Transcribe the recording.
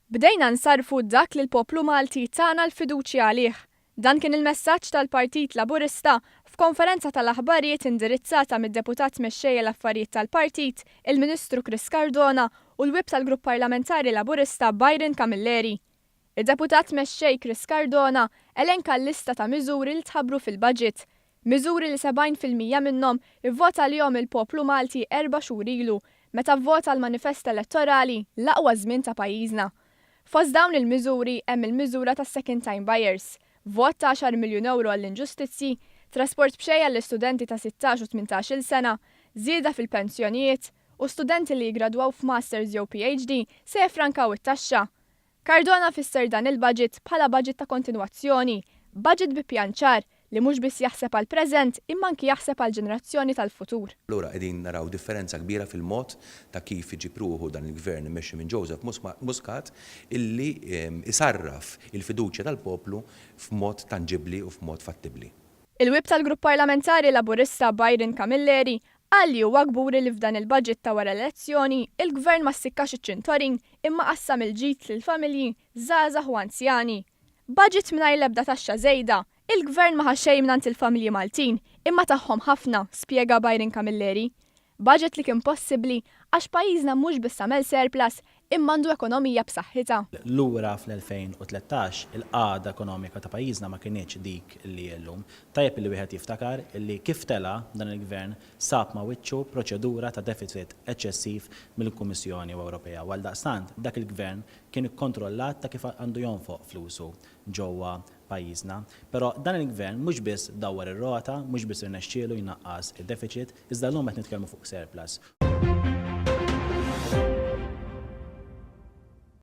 Bdejna nsarrfu dak li l-poplu Malti tana l-fiduċja għalih. Dan kien il-messaġġ tal-Partit Laburista f'konferenza tal-aħbarijiet indirizzata mid-Deputat Mexxej għall-Affarijiet tal-Partit, il-Ministru Chris Cardona u l-Whip tal-Grupp Parlamentari Laburista Byron Camilleri. Id-Deputat Mexxej Chris Cardona elenka l-lista ta' miżuri li tħabbru fil-budget. Miżuri li 70% minnhom ivvota għalihom il-poplu Malti erba' xhur ilu meta vvota l-manifest elettorali L-Aqwa Żmien ta' Pajjiżna. Fost dawn il-miżuri hemm il-miżura tas-second time buyers, vot ta' għaxar miljun ewro għall-inġustizzji, trasport b'xejn għall-istudenti ta' 16 u 18-il sena, żieda fil-pensjonijiet, u studenti li jiggradwaw f'masters jew PhD se jeffrankaw it-taxxa. Cardona fisser dan il-budget bħala budget ta' kontinwazzjoni, budget bi pjan ċar li mhux biss jaħseb għall-preżent imma anki jaħseb għall-ġenerazzjoni tal-futur. Allura qegħdin naraw differenza kbira fil-mod ta' kif iġib ruħu dan il-Gvern immexxi minn Joseph Muscat illi jsarraf il-fiduċja tal-poplu f'mod tanġibbli u f'mod fattibbli. Il-Whip tal-Grupp Parlamentari Laburista Byron Camilleri Qal li huwa kburi li f'dan il-budget ta' wara l-elezzjoni, il-Gvern ma ssikkax iċ-ċintorin imma qassam il-ġid lill-familji, żgħażagħ u anzjani. Budget mingħajr l-ebda taxxa żejda. Il-Gvern ma ħa xejn mingħand il-familji Maltin, imma tagħhom ħafna, spjega Byron Camilleri. Budget li kien possibbli għax pajjiżna mhux biss għamel surplus imma għandu ekonomija b'saħħitha. Lura fl-2013 il-qagħda ekonomika ta' pajjiżna ma kinitx dik li hi llum. Tajjeb illi wieħed jiftakar illi kif tela' dan il-Gvern sab ma' wiċċu proċedura ta' deficit eċċessiv mill-Kummissjoni Ewropea u għaldaqstant dak il-Gvern kien ikkontrollat ta' kif għandu jonfoq flusu ġewwa pajjiżna. Però dan il-Gvern mhux biss dawwar ir-rota, mhux biss irnexxielu jnaqqas id-deficit, iżda llum qed nitkellmu fuq surplus.